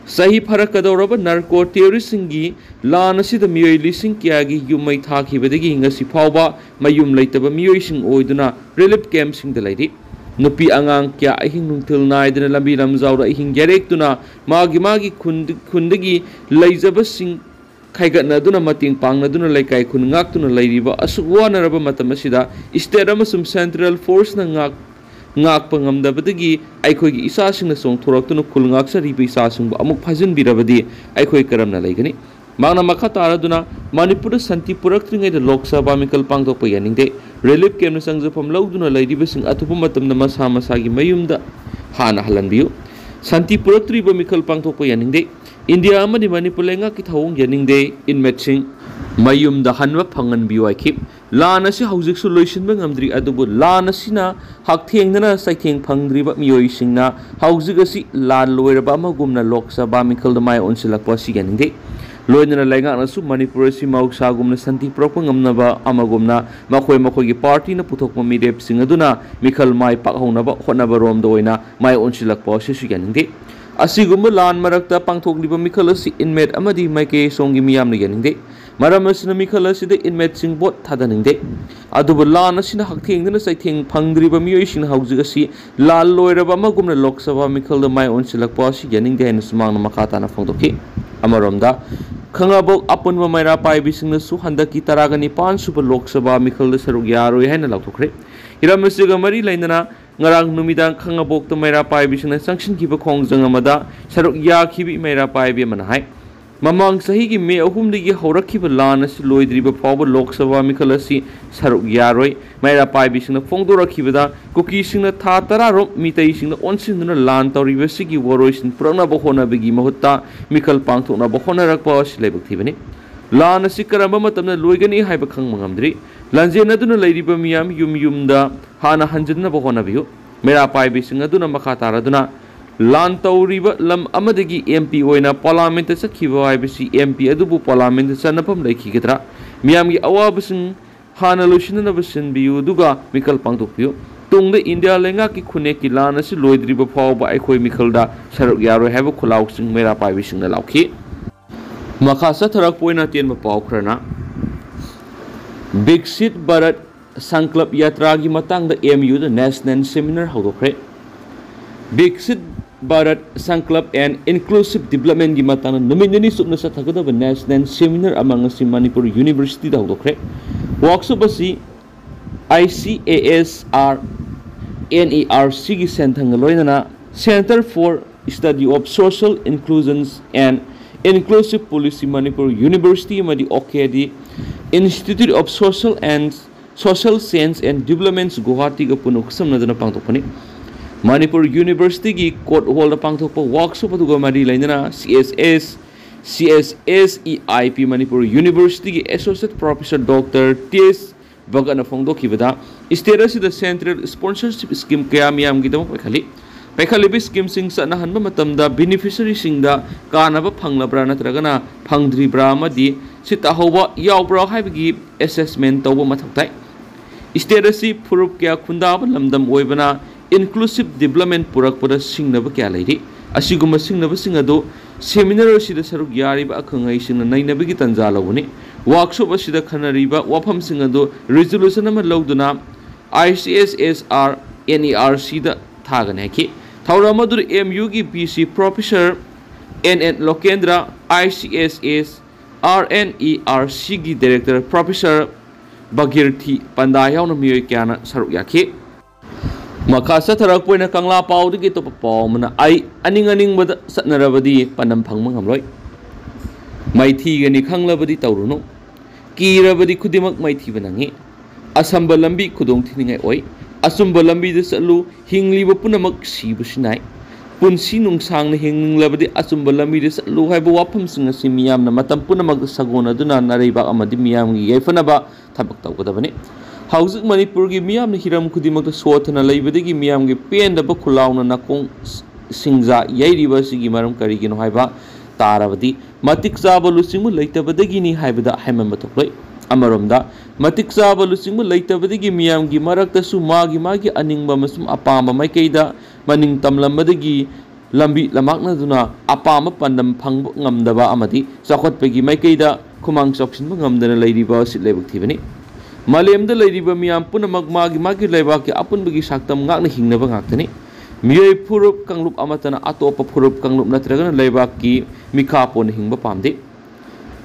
ꯆꯍꯤ ꯐꯥꯔꯛꯀꯗꯧꯔꯕ ꯅꯥꯔꯀꯣ ꯇꯦꯔꯣꯔꯤꯁꯁꯤꯡꯒꯤ ꯂꯥꯟ ꯑꯁꯤꯗ ꯃꯤꯑꯣꯏ ꯂꯤꯁꯤꯡ ꯀꯌꯥꯒꯤ ꯌꯨꯝ ꯃꯩ ꯊꯥꯈꯤꯕꯗꯒꯤ ꯉꯁꯤ ꯐꯥꯎꯕ ꯃꯌꯨꯝ ꯂꯩꯇꯕ ꯃꯤꯑꯣꯏꯁꯤꯡ ꯑꯣꯏꯗꯨꯅ ꯔꯤꯂꯤꯐ ꯀꯦꯝꯞꯁꯤꯡꯗ ꯂꯩꯔꯤ꯫ ꯅꯨꯄꯤ ꯑꯉꯥꯡ ꯀꯌꯥ ꯑꯍꯤꯡ ꯅꯨꯡꯊꯤꯜ ꯅꯥꯏꯗꯅ ꯂꯝꯕꯤ ꯂꯝꯖꯥꯎꯗ ꯑꯍꯤꯡ ꯌꯥꯔꯦꯛꯇꯨꯅ ꯃꯥꯒꯤ ꯃꯥꯒꯤ ꯈꯨꯟ-, ꯈꯨꯟꯗꯒꯤ ꯂꯩꯖꯕꯁꯤꯡ ꯈꯥꯏꯒꯠꯅꯗꯨꯅ ꯃꯇꯦꯡ ꯄꯥꯡꯅꯗꯨꯅ ꯂꯩꯀꯥꯏ ꯈꯨꯟ ꯉꯥꯛꯇꯨꯅ ꯂꯩꯔꯤꯕ ꯑꯁꯨꯛ ꯋꯥꯅꯔꯕ ꯃꯇꯝ ꯑꯁꯤꯗ ꯁ꯭ꯇꯦꯠ ꯑꯃꯁꯨꯡ ꯁꯦꯟꯇ꯭ꯔꯦꯜ ꯐꯣꯔꯁꯅ ꯉꯥꯛ-, ꯉꯥꯛꯄ ꯉꯝꯗꯕꯗꯒꯤ ꯑꯩꯈꯣꯏꯒꯤ ꯏꯆꯥꯁꯤꯡꯅ ꯆꯣꯡꯊꯣꯔꯛꯇꯨꯅ ꯈꯨꯜ ꯉꯥꯛꯆꯔꯤꯕ ꯏꯆꯥꯁꯤꯡꯕꯨ ꯑꯃꯨꯛ ꯐꯥꯖꯤꯟꯕꯤꯔꯕꯗꯤ ꯑꯩꯈꯣꯏ ꯀꯔꯝꯅ ꯂꯩꯒꯅꯤ? ꯃꯍꯥꯛꯅ ꯃꯈꯥ ꯇꯥꯔꯗꯨꯅ, ꯃꯅꯤꯄꯨꯔꯗ ꯁꯥꯟꯇꯤ ꯄꯨꯔꯛꯇ꯭ꯔꯤꯉꯩꯗ ꯂꯣꯛ ꯁꯚꯥ ꯃꯤꯈꯜ ꯄꯥꯡꯊꯣꯛꯄ ꯌꯥꯅꯤꯡꯗꯦ꯫ ꯔꯤꯂꯤꯐ ꯀꯦꯝꯞꯅ ꯆꯪꯖꯐꯝ ꯂꯧꯗꯨꯅ ꯂꯩꯔꯤꯕꯁꯤꯡ ꯑꯊꯨꯕ ꯃꯇꯝꯗ ꯃꯁꯥ ꯃꯁꯥꯒꯤ ꯃꯌꯨꯝꯗ ꯍꯥꯟꯅ ꯍꯜꯍꯟꯕꯤꯌꯨ꯫ ꯁꯥꯟꯇꯤ ꯄꯨꯔꯛꯇ꯭ꯔꯤꯕ ꯃꯤꯈꯜ ꯄꯥꯡꯊꯣꯛꯄ ꯌꯥꯅꯤꯡꯗꯦ꯫ ꯏꯟꯗꯤꯌꯥ ꯑꯃꯗꯤ ꯃꯅꯤꯄꯨꯔ ꯂꯩꯉꯥꯛꯀꯤ ꯊꯧꯑꯣꯡ ꯌꯥꯅꯤꯡꯗꯦ꯫ ꯏꯟꯃꯦꯠꯁꯤꯡ ꯃꯌꯨꯝꯗ ꯍꯟꯕ ꯐꯪꯍꯟꯕꯤꯌꯨ ꯍꯥꯏꯈꯤ꯫ ꯂꯥꯟ ꯑꯁꯤ ꯍꯧꯖꯤꯛꯁꯨ ꯂꯣꯏꯁꯤꯟꯕ ꯉꯝꯗ꯭ꯔꯤ, ꯑꯗꯨꯕꯨ ꯂꯥꯟ ꯑꯁꯤꯅ ꯍꯛꯊꯦꯡꯅꯅ ꯆꯩꯊꯦꯡ ꯐꯪꯗ꯭ꯔꯤꯕ ꯃꯤꯑꯣꯏꯁꯤꯡꯅ ꯍꯧꯖꯤꯛ ꯑꯁꯤ ꯂꯥꯟ ꯂꯣꯏꯔꯕ ꯑꯃꯒꯨꯝꯅ ꯂꯣꯛ ꯁꯚꯥ ꯃꯤꯈꯜꯗ ꯃꯥꯏ ꯑꯣꯟꯁꯤꯜꯂꯛꯄ ꯑꯁꯤ ꯌꯥꯅꯤꯡꯗꯦ꯫ ꯂꯣꯏꯅꯅ ꯂꯩꯉꯥꯛꯅꯁꯨ ꯃꯅꯤꯄꯨꯔ ꯑꯁꯤ ꯃꯍꯧꯁꯥꯒꯨꯝꯅ ꯁꯥꯟꯇꯤ ꯄꯨꯔꯛꯄ ꯉꯝꯅꯕ ꯑꯃꯒꯨꯝꯅ ꯃꯈꯣꯏ ꯃꯈꯣꯏꯒꯤ ꯄꯥꯔꯇꯤꯅ ꯄꯨꯊꯣꯛꯄ ꯃꯤꯔꯦꯞꯁꯤꯡ ꯑꯗꯨꯅ ꯃꯤꯈꯜ ꯃꯥꯏ ꯄꯥꯛꯍꯧꯅꯕ ꯍꯣꯠꯅꯕꯔꯣꯝꯗ ꯑꯣꯏꯅ ꯃꯥꯏ ꯑꯣꯟꯁꯤꯜꯂꯛꯄ ꯑꯁꯤꯁꯨ ꯌꯥꯅꯤꯡꯗꯦ꯫ ꯑꯁꯤꯒꯨꯝꯕ ꯂꯥꯟ ꯃꯔꯛꯇ ꯄꯥꯡꯊꯣꯛꯂꯤꯕ ꯃꯤꯈꯜ ꯑꯁꯤ ꯏꯟꯃꯦꯠ ꯑꯃꯗꯤ ꯃꯥꯏꯀꯩ ꯁꯣꯝꯒꯤ ꯃꯤꯌꯥꯝꯅ ꯌꯥꯅꯤꯡꯗꯦ꯫ ꯃꯔꯝ ꯑꯁꯤꯅ ꯃꯤꯈꯜ ꯑꯁꯤꯗ inmateꯁꯤꯡ vote ꯊꯥꯗꯅꯤꯡꯗꯦ꯫ ꯑꯗꯨꯕꯨ ꯂꯥꯟ ꯑꯁꯤꯅ ꯍꯛꯊꯦꯡꯗꯅ ꯆꯩꯊꯦꯡ ꯐꯪꯗ꯭ꯔꯤꯕ ꯃꯤꯑꯣꯏꯁꯤꯡꯅ ꯍꯧꯖꯤꯛ ꯑꯁꯤ ꯂꯥꯜ ꯂꯣꯏꯔꯕ ꯑꯃꯒꯨꯝꯅ ꯂꯣꯛ ꯁꯚꯥ ꯃꯤꯈꯜꯗ ꯃꯥꯏ ꯑꯣꯟꯁꯤꯜꯂꯛꯄ ꯑꯁꯤ ꯌꯥꯅꯤꯡꯗꯦ ꯍꯥꯏꯅꯁꯨ ꯃꯍꯥꯛꯅ ꯃꯈꯥ ꯇꯥꯅ ꯐꯣꯡꯗꯣꯛꯈꯤ꯫ ꯑꯃꯔꯣꯝꯗ, ꯈꯥꯉꯕꯣꯛ ꯑꯄꯨꯟꯕ ꯃꯩꯔꯥ ꯄꯥꯏꯕꯤꯁꯤꯡꯅꯁꯨ ꯍꯟꯗꯛꯀꯤ ꯇꯔꯥꯒ ꯅꯤꯄꯥꯟ ꯁꯨꯕ ꯂꯣꯛ ꯁꯚꯥ ꯃꯤꯈꯜꯗ ꯁꯔꯨꯛ ꯌꯥꯔꯣꯏ ꯍꯥꯏꯅ ꯂꯥꯎꯊꯣꯛꯈ꯭ꯔꯦ꯫ ꯍꯤꯔꯝ ꯑꯁꯤꯒ ꯃꯔꯤ ꯂꯩꯅꯅ ꯉꯔꯥꯡ ꯅꯨꯃꯤꯗꯥꯡ ꯈꯥꯉꯕꯣꯛꯇ ꯃꯩꯔꯥ ꯄꯥꯏꯕꯤꯁꯤꯡꯅ ꯆꯪꯁꯤꯟꯈꯤꯕ ꯈꯣꯡꯖꯪ ꯑꯃꯗ ꯁꯔꯨꯛ ꯌꯥꯈꯤꯕꯤ ꯃꯩꯔꯥ ꯄꯥꯏꯕꯤ ꯑꯃꯅ ꯍꯥꯏ, ꯃꯃꯥꯡ ꯆꯍꯤꯒꯤ ꯃꯦ ꯑꯍꯨꯝꯗꯒꯤ ꯍꯧꯔꯛꯈꯤꯕ ꯂꯥꯟ ꯑꯁꯤ ꯂꯣꯏꯗ꯭ꯔꯤꯕ ꯐꯥꯎꯕ ꯂꯣꯛ ꯁꯚꯥ ꯃꯤꯈꯜ ꯑꯁꯤ ꯁꯔꯨꯛ ꯌꯥꯔꯣꯏ꯫ ꯃꯩꯔꯥ ꯄꯥꯏꯕꯤꯁꯤꯡꯅ ꯐꯣꯡꯗꯣꯔꯛꯈꯤꯕꯗ ꯀꯨꯀꯤꯁꯤꯡꯅ ꯊꯥ ꯇꯔꯥꯔꯣꯝ ꯃꯤꯇꯩꯁꯤꯡꯗ ꯑꯣꯟꯁꯤꯟꯗꯨꯅ ꯂꯥꯟ ꯇꯧꯔꯤꯕꯁꯤꯒꯤ ꯋꯥꯔꯣꯏꯁꯤꯟ ꯄꯨꯔꯛꯅꯕ ꯍꯣꯠꯅꯕꯒꯤ ꯃꯍꯨꯠꯇ ꯃꯤꯈꯜ ꯄꯥꯡꯊꯣꯛꯅꯕ ꯍꯣꯠꯅꯔꯛꯄ ꯑꯁꯤ ꯂꯥꯏꯕꯛ ꯊꯤꯕꯅꯤ꯫ ꯂꯥꯟ ꯑꯁꯤ ꯀꯔꯝꯕ ꯃꯇꯝꯗ ꯂꯣꯏꯒꯅꯤ ꯍꯥꯏꯕ ꯈꯪꯕ ꯉꯝꯗ꯭ꯔꯤ꯫ ꯂꯥꯟꯖꯦꯟꯅꯗꯨꯅ ꯂꯩꯔꯤꯕ ꯃꯤꯌꯥꯝ ꯌꯨꯝ ꯌꯨꯝꯗ ꯍꯥꯟꯅ ꯍꯟꯖꯤꯟꯅꯕ ꯍꯣꯠꯅꯕꯤꯌꯨ꯫ ꯃꯩꯔꯥ ꯄꯥꯏꯕꯤꯁꯤꯡ ꯑꯗꯨꯅ ꯃꯈꯥ ꯇꯥꯔꯗꯨꯅ ꯂꯥꯟ ꯇꯧꯔꯤꯕ ꯂꯝ ꯑꯃꯗꯒꯤ MP ꯑꯣꯏꯅ Parliamentꯇ ꯆꯠꯈꯤꯕ ꯍꯥꯏꯕꯁꯤ MP ꯑꯗꯨꯕꯨ Parliamentꯇ ꯆꯠꯅꯐꯝ ꯂꯩꯈꯤꯒꯗ꯭ꯔꯥ? ꯃꯤꯌꯥꯝꯒꯤ ꯑꯋꯥꯕꯁꯤꯡ ꯍꯥꯟꯅ ꯂꯣꯏꯁꯤꯟꯅꯅꯕ ꯁꯤꯟꯕꯤꯌꯨ, ꯑꯗꯨꯒ ꯃꯤꯈꯜ ꯄꯥꯡꯊꯣꯛꯄꯤꯌꯨ꯫ ꯇꯨꯡꯗ ꯏꯟꯗꯤꯌꯥ ꯂꯩꯉꯥꯛꯀꯤ ꯈꯨꯟꯅꯦꯛꯀꯤ ꯂꯥꯟ ꯑꯁꯤ ꯂꯣꯏꯗ꯭ꯔꯤꯕ ꯐꯥꯎꯕ ꯑꯩꯈꯣꯏ ꯃꯤꯈꯜꯗ ꯁꯔꯨꯛ ꯌꯥꯔꯣꯏ ꯍꯥꯏꯕ ꯈꯨꯜꯂꯥꯎꯁꯤꯡ ꯃꯩꯔꯥ ꯄꯥꯏꯕꯤꯁꯤꯡꯅ ꯂꯥꯎꯈꯤ꯫ ꯃꯈꯥ ꯆꯠꯊꯔꯛꯄ ꯑꯣꯏꯅ ꯑꯇꯦꯟꯕ ꯄꯥꯎ ꯈꯔꯅ, ꯕꯤꯛꯁꯤꯠ ꯚꯥꯔꯠ ꯁꯪꯀꯜꯞ ꯌꯥꯇ꯭ꯔꯥꯒꯤ ꯃꯇꯥꯡꯗ MUꯗ National Seminar ꯍꯧꯗꯣꯛꯈ꯭ꯔꯦ꯫ ꯕꯤꯛꯁꯤꯠ Bharat ꯁꯪꯀꯜꯞ and Inclusive Developmentꯀꯤ ꯃꯇꯥꯡꯗ ꯅꯨꯃꯤꯠ ꯅꯤꯅꯤ ꯆꯨꯞꯅ ꯆꯠꯊꯒꯗꯕ National Seminar ꯑꯃ ꯉꯁꯤ ꯃꯅꯤꯄꯨꯔ Universityꯗ ꯍꯧꯗꯣꯛꯈ꯭ꯔꯦ꯫ Workshop ꯑꯁꯤ ICASR NERCꯒꯤ ꯁꯦꯟꯊꯪꯒ ꯂꯣꯏꯅꯅ Centre for Study of Social Inclusions and Inclusive Policy, Manipur University ꯑꯃꯗꯤ OKD Institute of Social and Social Science and Developments, ꯒꯨꯋꯥꯍꯥꯇꯤꯒ ꯄꯨꯟꯅ ꯈꯨꯠꯁꯝꯅꯗꯨꯅ ꯄꯥꯡꯊꯣꯛꯄꯅꯤ꯫ ꯃꯅꯤꯄꯨꯔ Universityꯒꯤ Court Hallꯗ ꯄꯥꯡꯊꯣꯛꯄ workshopꯇꯨꯒ ꯃꯔꯤ ꯂꯩꯅꯅ CSS, CSSEIP, Manipur Universityꯒꯤ Associate Professor Doctor T S ꯚꯒꯠꯅ ꯐꯣꯡꯗꯣꯛꯈꯤꯕꯗ, state ꯑꯁꯤꯗ central sponsorship scheme ꯀꯌꯥ ꯃꯤꯌꯥꯝꯒꯤꯗꯃꯛ ꯄꯥꯏꯈꯠꯂꯤ꯫ ꯄꯥꯏꯈꯠꯂꯤꯕ schemeꯁꯤꯡ ꯆꯠꯅꯍꯟꯕ ꯃꯇꯝꯗ beneficiaryꯁꯤꯡꯗ ꯀꯥꯟꯅꯕ ꯐꯪꯂꯕ꯭ꯔꯥ ꯅꯠꯇ꯭ꯔꯒꯅ ꯐꯪꯗ꯭ꯔꯤꯕ꯭ꯔꯥ ꯑꯃꯗꯤ ꯁꯤꯠ ꯇꯥꯍꯧꯕ ꯌꯥꯎꯕ꯭ꯔꯥ ꯍꯥꯏꯕꯒꯤ assessment ꯇꯧꯕ ꯃꯊꯧ ꯇꯥꯏ꯫ State ꯑꯁꯤ ꯐꯨꯔꯨꯞ ꯀꯌꯥ ꯈꯨꯟꯗꯥꯕ ꯂꯝꯗꯝ ꯑꯣꯏꯕꯅ inclusive development ꯄꯨꯔꯛꯄꯗ ꯁꯤꯡꯅꯕ ꯀꯌꯥ ꯂꯩꯔꯤ꯫ ꯑꯁꯤꯒꯨꯝꯕ ꯁꯤꯡꯅꯕꯁꯤꯡ ꯑꯗꯨ Seminar ꯑꯁꯤꯗ ꯁꯔꯨꯛ ꯌꯥꯔꯤꯕ ꯑꯈꯪ ꯑꯍꯩꯁꯤꯡꯅ ꯅꯩꯅꯕꯒꯤ ꯇꯥꯟꯖꯥ ꯂꯧꯒꯅꯤ꯫ Workshop ꯑꯁꯤꯗ ꯈꯟꯅꯔꯤꯕ ꯋꯥꯐꯝꯁꯤꯡ ꯑꯗꯨ resolution ꯑꯃ ꯂꯧꯗꯨꯅ I C S S R N E R C ꯗ ꯊꯥꯒꯅꯤ ꯍꯥꯏꯈꯤ꯫ ꯊꯧꯔꯝ ꯑꯗꯨꯗ M U ꯒꯤ V C Professor N N Lokendra, I C S S R N E R C ꯒꯤ Director Professor ꯚꯥꯒꯤꯔꯊꯤ ꯄꯟꯗꯥ ꯌꯥꯎꯅ ꯃꯤꯑꯣꯏ ꯀꯌꯥꯅ ꯁꯔꯨꯛ ꯌꯥꯈꯤ꯫ ꯃꯈꯥ ꯆꯠꯊꯔꯛꯄ ꯑꯣꯏꯅ ꯀꯪꯂꯥ ꯄꯥꯎꯗꯒꯤ ꯑꯇꯣꯞꯄ ꯄꯥꯎ ꯑꯃꯅ, ꯑꯩ ꯑꯅꯤꯡ ꯑꯅꯤꯡꯕꯗ ꯆꯠꯅꯔꯕꯗꯤ ꯄꯥꯟꯗꯝ ꯐꯪꯕ ꯉꯝꯂꯣꯏ꯫ ꯃꯥꯏꯊꯤꯒꯅꯤ ꯈꯪꯂꯕꯗꯤ ꯇꯧꯔꯨꯅꯨ꯫ ꯀꯤꯔꯕꯗꯤ ꯈꯨꯗꯤꯡꯃꯛ ꯃꯥꯏꯊꯤꯕ ꯅꯪꯉꯤ꯫ ꯑꯁꯝꯕ ꯂꯝꯕꯤ ꯈꯨꯗꯣꯡ ꯊꯤꯅꯤꯡꯉꯥꯏ ꯑꯣꯏ꯫ ꯑꯆꯨꯝꯕ ꯂꯝꯕꯤꯗ ꯆꯠꯂꯨ꯫ ꯍꯤꯡꯂꯤꯕ ꯄꯨꯝꯅꯃꯛ ꯁꯤꯕꯁꯨ ꯅꯥꯏ꯫ ꯄꯨꯟꯁꯤ ꯅꯨꯡꯁꯥꯡꯅ ꯍꯤꯡꯅꯤꯡꯂꯕꯗꯤ ꯑꯆꯨꯝꯕ ꯂꯝꯕꯤꯗ ꯆꯠꯂꯨ ꯍꯥꯏꯕ ꯋꯥꯐꯝꯁꯤꯡ ꯑꯁꯤ ꯃꯤꯌꯥꯝꯅ ꯃꯇꯝ ꯄꯨꯝꯅꯃꯛꯇ ꯁꯥꯒꯣꯟꯅꯗꯨꯅ ꯅꯥꯔꯩꯕꯥꯛ ꯑꯃꯗꯤ ꯃꯤꯌꯥꯝꯒꯤ ꯌꯥꯏꯐꯅꯕ ꯊꯕꯛ ꯇꯧꯒꯗꯕꯅꯤ꯫ ꯍꯧꯖꯤꯛ ꯃꯅꯤꯄꯨꯔꯒꯤ ꯃꯤꯌꯥꯝꯅ ꯍꯤꯔꯝ ꯈꯨꯗꯤꯡꯃꯛꯇ ꯁꯣꯠꯊꯅ ꯂꯩꯕꯗꯒꯤ ꯃꯤꯌꯥꯝꯒꯤ ꯄꯦꯟꯗꯕ ꯈꯨꯜꯂꯥꯎꯅ ꯅꯥꯀꯣꯡ ꯁꯤꯡꯖꯥ ꯌꯩꯔꯤꯕ ꯑꯁꯤꯒꯤ ꯃꯔꯝ ꯀꯔꯤꯒꯤꯅꯣ ꯍꯥꯏꯕ ꯇꯥꯔꯕꯗꯤ, ꯃꯇꯤꯛ ꯆꯥꯕ ꯂꯨꯆꯤꯡꯕ ꯂꯩꯇꯕꯗꯒꯤꯅꯤ ꯍꯥꯏꯕꯗ ꯍꯥꯏꯃꯟꯕ ꯊꯣꯛꯂꯣꯏ꯫ ꯑꯃꯔꯣꯝꯗ, ꯃꯇꯤꯛ ꯆꯥꯕ ꯂꯨꯆꯤꯡꯕ ꯂꯩꯇꯕꯗꯒꯤ ꯃꯤꯌꯥꯝꯒꯤ ꯃꯔꯛꯇꯁꯨ ꯃꯥꯒꯤ ꯃꯥꯒꯤ ꯑꯅꯤꯡꯕ ꯑꯃꯁꯨꯡ ꯑꯄꯥꯝꯕ ꯃꯥꯏꯀꯩꯗ ꯃꯅꯤꯡ ꯇꯝꯂꯝꯕꯗꯒꯤ ꯂꯝꯕꯤ ꯂꯝꯃꯥꯛꯅꯗꯨꯅ ꯑꯄꯥꯝꯕ ꯄꯥꯟꯗꯝ ꯐꯪꯕ ꯉꯝꯗꯕ ꯑꯃꯗꯤ ꯆꯥꯎꯈꯠꯄꯒꯤ ꯃꯥꯏꯀꯩꯗ ꯈꯨꯃꯥꯡ ꯆꯥꯎꯁꯤꯟꯕ ꯉꯝꯗꯅ ꯂꯩꯔꯤꯕ ꯑꯁꯤ ꯂꯥꯏꯕꯛ ꯊꯤꯕꯅꯤ꯫ ꯃꯥꯂꯦꯝꯗ ꯂꯩꯔꯤꯕ ꯃꯤꯌꯥꯝ ꯄꯨꯝꯅꯃꯛ ꯃꯥꯒꯤ ꯃꯥꯒꯤ ꯂꯩꯕꯥꯛꯀꯤ ꯑꯄꯨꯟꯕꯒꯤ ꯁꯛꯇꯝ ꯉꯥꯛꯅ ꯍꯤꯡꯅꯕ ꯉꯥꯛꯇꯅꯤ꯫ ꯃꯤꯑꯣꯏ ꯐꯨꯔꯨꯞ ꯀꯥꯡꯂꯨꯞ ꯑꯃꯠꯇꯅ ꯑꯇꯣꯞꯄ ꯐꯨꯔꯨꯞ ꯀꯥꯡꯂꯨꯞ ꯅꯠꯇ꯭ꯔꯒꯅ ꯂꯩꯕꯥꯛꯀꯤ ꯃꯤꯈꯥ ꯄꯣꯟꯅ ꯍꯤꯡꯕ ꯄꯥꯝꯗꯦ꯫